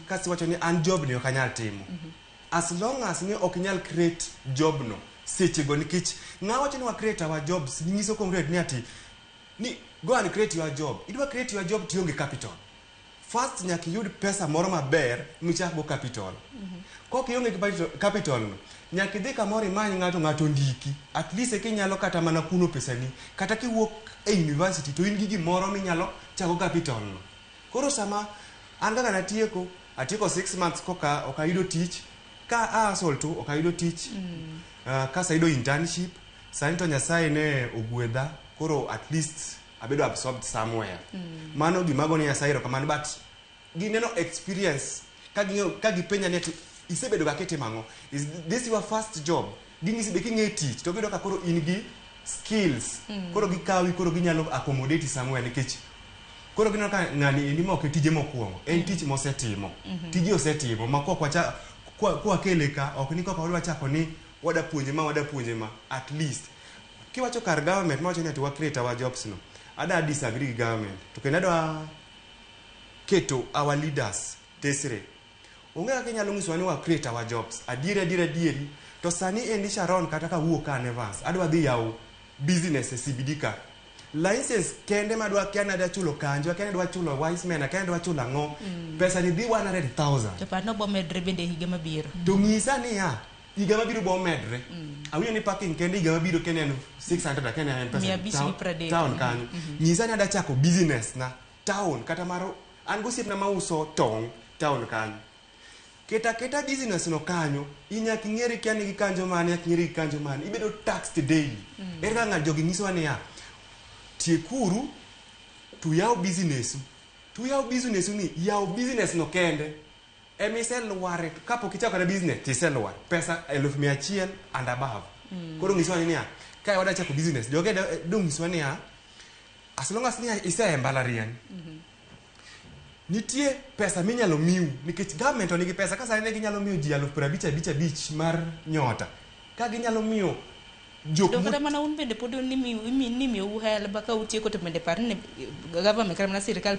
Kasi wacho ni an job ni ok anyal timo. As long as ni ok inyal create job no sechego, nikech ng'a wacho ni wa create our jobs, nyiso comrade ni ati ni go and create your job. Idwa create your job tionge capital. First nyaka iyud pesa moro maber michak go capital. Kok ionge gi capital no, nyaka idhi kamoro imany ng'ato, ng'ato ndiki. At least eka inyalo kata mana kuno pesani. Kata kiwuok e university to in gi gimoro minyalo chako capital no. Koro sama an kaka natieko, atieko 6 months koka ok ayudo tich, ka a hustle to ok ayudo tich. Kasayudo internship, sani to Nyasaye ne ogwedha, koro at least abedo absorbed somewhere. Mano gima agone Nyasaye erokamano, but gineno experience ka ging'eyo, ka gipenja ni ati isebedo ga kitimo ang'o, is this your first job? Ging'isi be king'e tich to giyudo ka koro in gi skills, koro gikawi, koro ginyalo accommodate somewhere, nikech koro gineno ka ng'ani endi ma ok e tije mokwongo, en tich mosetimo, tije osetimo ma kok wacha kwakele ka ok ni koka wadwa chako ni wada puonje ma wada puonje ma. At least kiwacho kar government mawacho ni ati wa create our jobs no, ada disagree gi government, to kendo adwa keto our leaders tesre. Onge kaka inyalo nyisowa ni wa create our jobs. Adieri, adieri, adieri to sani endi, Sharon, kata kawuok ka an Evans adwa dhi yawo business e CBD ka, license kende madwa, kia ni adwa chulo kanjo, akia ni adwa chulo wise men, akia ni adwa chulo ang'o, pesa ni dhi 100,000. To par nobo medre bende higa mabiro. To ng'isa niya, higa mabiro bo medre. Awinjo ni parking kende higa mabiro kende en 600, akia ni en pesa 530. Town kanyo. Ng'isa ni adwa chako business na town, kata mar an gosiepna mauso tong' town kanyo, keta keta business no kanyo, in nyaka ing'eri kia nigi kanjo mane, nyaka ing'eri gi kanjo mane, ibedo taxed daily. Ere kaka ng'ato jogi nyisowa niya tiekuru to yaw business u, to yaw business u ni yaw business no kende emiselware kapok ichako kata business tiselwar pesa 100,000 and above. Koro nyisowa ni niya kae wadwa chako business, joge dong nyisowa niya as long as niya ise e mbalariany, nitie pesa minyalo miu, nikech government to nigi pesa. Ka sani ne ginyalo miyo ji 55,000 mar nyota, ka ginyalo miyo jok To kata mana un bende pod nimiyou HELB ka utieko, to bende par ni government kata mana sirikal.